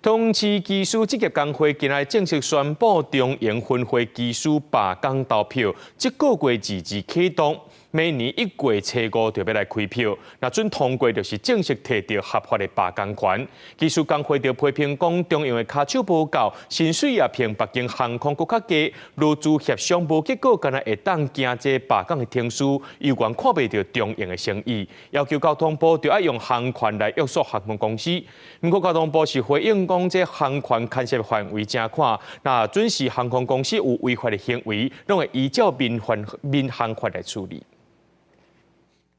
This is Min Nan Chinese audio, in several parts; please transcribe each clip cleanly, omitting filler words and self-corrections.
桃市機師職業工會今日正式宣布長榮分會機師罷工投票，這個月自治啟動，明年1月初5就欲來開票，若準通過就是正式提著合法的罷工權。機師工會就批評講，長榮的跤手無夠，薪水也比別間航空閣較低，勞資協商無結果，敢若會當行這罷工的程序，猶原看袂著長榮的誠意，要求交通部著愛用航權來約束航空公司。毋過交通部是回應講，這航權牽涉範圍誠闊，若準是航空公司有違法的行為，攏會依照民法民航法來處理。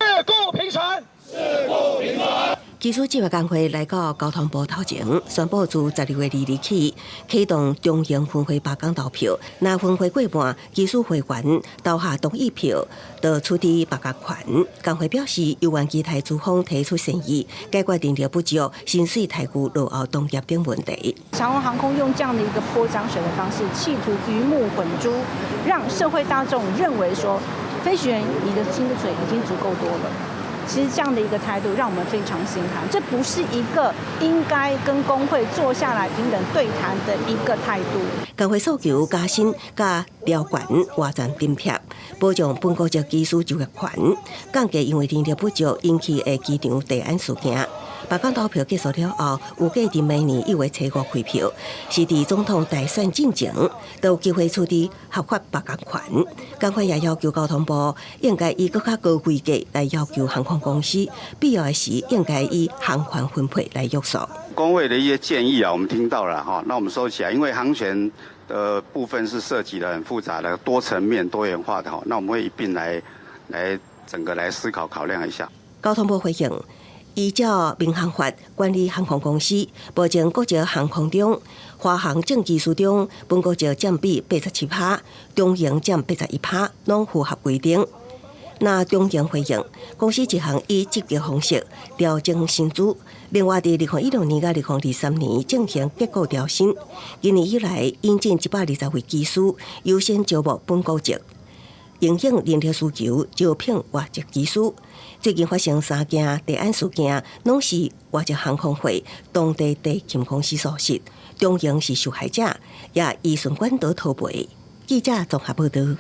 事故頻傳，事故頻傳。機師職業工會來到交通部頭前，宣布自12月2日起啟動長榮分會罷工投票。若分會過半，機師會員投下同意票，就取得罷工權。工會表示，猶原期待資方提出善意，解決人力不足、薪水待遇落後同業等問題。長榮航空用這樣的一個潑髒水的方式，企圖魚目混珠，讓社會大眾認為說，飛行員你的薪水已經足夠多了。其實這樣的一個態度讓我們非常心寒，這不是一個應該跟工會坐下來平等對談的一個態度。工會訴求加薪、佮調懸外站津貼，保障本國籍機師就業權，降低因為人力不足引起的機場地安事件。罷工投票結束了後，預計佇明年1月初5開票，是佇總統大選進前，都有機會取得合法罷工權。工會也要求交通部應該以閣較高規格來要求航空公司，必要的時應該以航權分配來約束。工會的一些建議啊，我們聽到了哈，那我們收起來，因為航權的部分是涉及的很複雜的多層面、多元化的哈，那我們會一併來整個來思考考量一下。交通部回應，依照民航法管理航空公司，目前國籍航空中，華航總機師中，本國籍佔比87%，長榮佔81%，攏符合規定。那長榮回應，公司一向以積極方式調整薪資，另外佇2016年佮2023年進行結構調薪，今年以來引進120位機師，優先招募本國籍，因應人力需求招聘外籍機師。最近發生三件地安事件，攏是外籍航空會當地地勤公司疏失，長榮是受害者，也依循管道討賠。記者綜合報導。